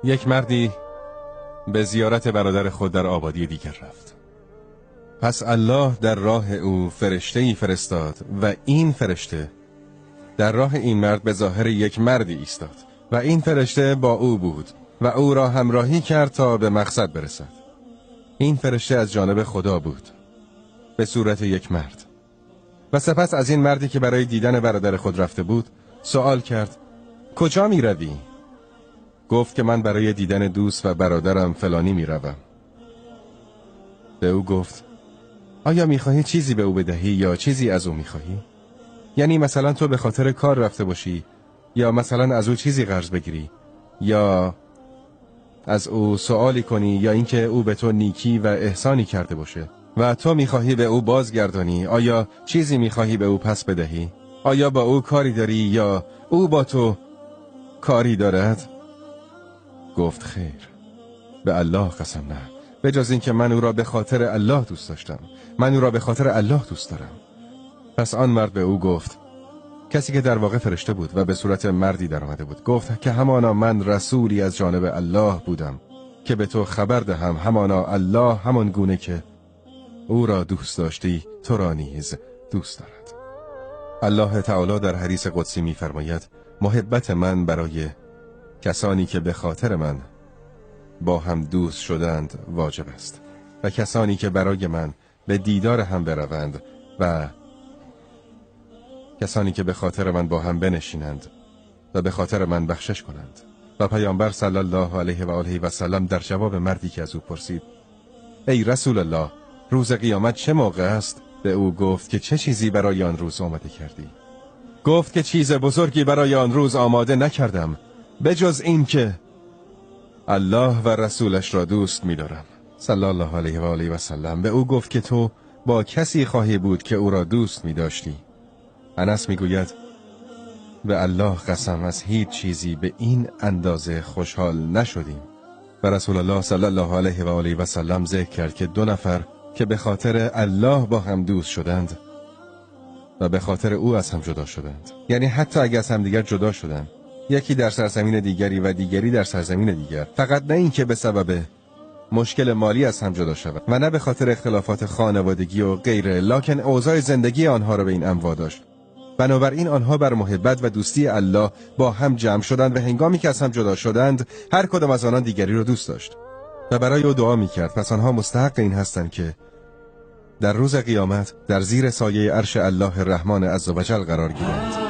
یک مردی به زیارت برادر خود در آبادی دیگر رفت. پس الله در راه او فرشته‌ای فرستاد و این فرشته در راه این مرد به ظاهر یک مردی ایستاد و این فرشته با او بود و او را همراهی کرد تا به مقصد برسد. این فرشته از جانب خدا بود به صورت یک مرد. و سپس از این مردی که برای دیدن برادر خود رفته بود سوال کرد: کجا می روی؟ گفت که من برای دیدن دوست و برادرم فلانی می روم. به او گفت: آیا می خواهی چیزی به او بدهی یا چیزی از او می خواهی؟ یعنی مثلا تو به خاطر کار رفته باشی، یا مثلا از او چیزی قرض بگیری، یا از او سوالی کنی، یا اینکه او به تو نیکی و احسانی کرده باشه و تو میخواهی به او بازگردانی. آیا چیزی میخواهی به او پس بدهی؟ آیا با او کاری داری یا او با تو کاری دارد؟ گفت: خیر، به الله قسم نه، به جز اینکه من او را به خاطر الله دوست داشتم، من او را به خاطر الله دوست دارم. پس آن مرد به او گفت، کسی که در واقع فرشته بود و به صورت مردی در آمده بود، گفت که همانا من رسولی از جانب الله بودم که به تو خبر دهم، همانا الله همان گونه که او را دوست داشتی تو را نیز دوست دارد. الله تعالی در حدیث قدسی می‌فرماید: محبت من برای کسانی که به خاطر من با هم دوست شدند واجب است و کسانی که برای من به دیدار هم بروند و کسانی که به خاطر من با هم بنشینند و به خاطر من بخشش کنند. و پیامبر صلی الله علیه و آله و سلم در جواب مردی که از او پرسید: ای رسول الله، روز قیامت چه موقع است؟ به او گفت که چه چیزی برای آن روز آماده کردی؟ گفت که چیز بزرگی برای آن روز آماده نکردم به جز این که الله و رسولش را دوست می‌دارم. صلی الله علیه و آله و سلم به او گفت که تو با کسی خواهی بود که او را دوست می‌داشتی. انس میگوید: به الله قسم از هیچ چیزی به این اندازه خوشحال نشدیم. و رسول الله صلی الله علیه و آله و سلم ذکر کرد که دو نفر که به خاطر الله با هم دوست شدند و به خاطر او از هم جدا شدند، یعنی حتی اگر از هم دیگر جدا شدند، یکی در سرزمین دیگری و دیگری در سرزمین دیگر، فقط نه اینکه به سبب مشکل مالی از هم جدا شود و نه به خاطر اختلافات خانوادگی و غیره، لکن اوضاع زندگی آنها را به این امر واداشت. بنابراین آنها بر محبت و دوستی الله با هم جمع شدند و هنگامی که از هم جدا شدند هر کدام از آنان دیگری را دوست داشت و برای او دعا می‌کرد. پس آنها مستحق این هستند که در روز قیامت در زیر سایه عرش الله الرحمن عزوجل قرار گیرند.